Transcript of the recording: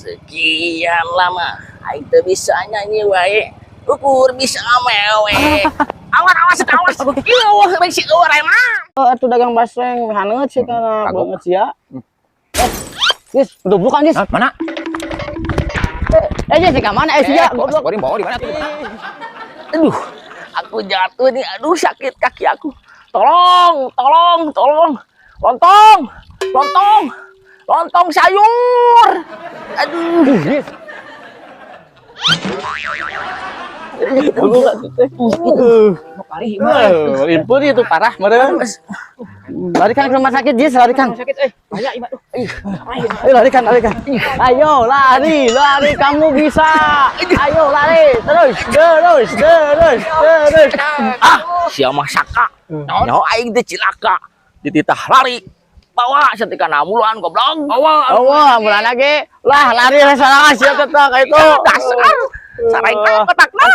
Sekian lama aing teu bisa nyanyi wae. Ukur bisa mewe. Awas, awas, awas. Iya, wah, si eueuh mah. Oh, atuh dagang basreng haneut sih kana Kagok. Banget sia. Eh, Jis, udah bukan, Jis. Hah, mana? Eh, Jis, ka mana? Eh, sia, goblok. Goblok. Bawa di mana tuh? Di mana? Aduh, aku jatuh nih. Aduh, sakit kaki aku. Tolong, tolong, tolong. Lontong, lontong, lontong sayur. Aduh. Jis. Parih mah. Impun itu parah meureun. Larikan ke rumah sakit, Jis, larikan. Sakit eh. Bahaya ieu mah. Ayo larikan, larikan. Ayo lari, lari, kamu bisa. Ayo lari, terus, terus, terus, terus. Ah, sia mah saka. Nyaho aing teh cilaka. Dititah lari. Bawa satika ambulan, goblok. Bawa. Oh, mulai lagi. Lah, lari lah salah sia teteh itu. Dasar. Sareng otakna.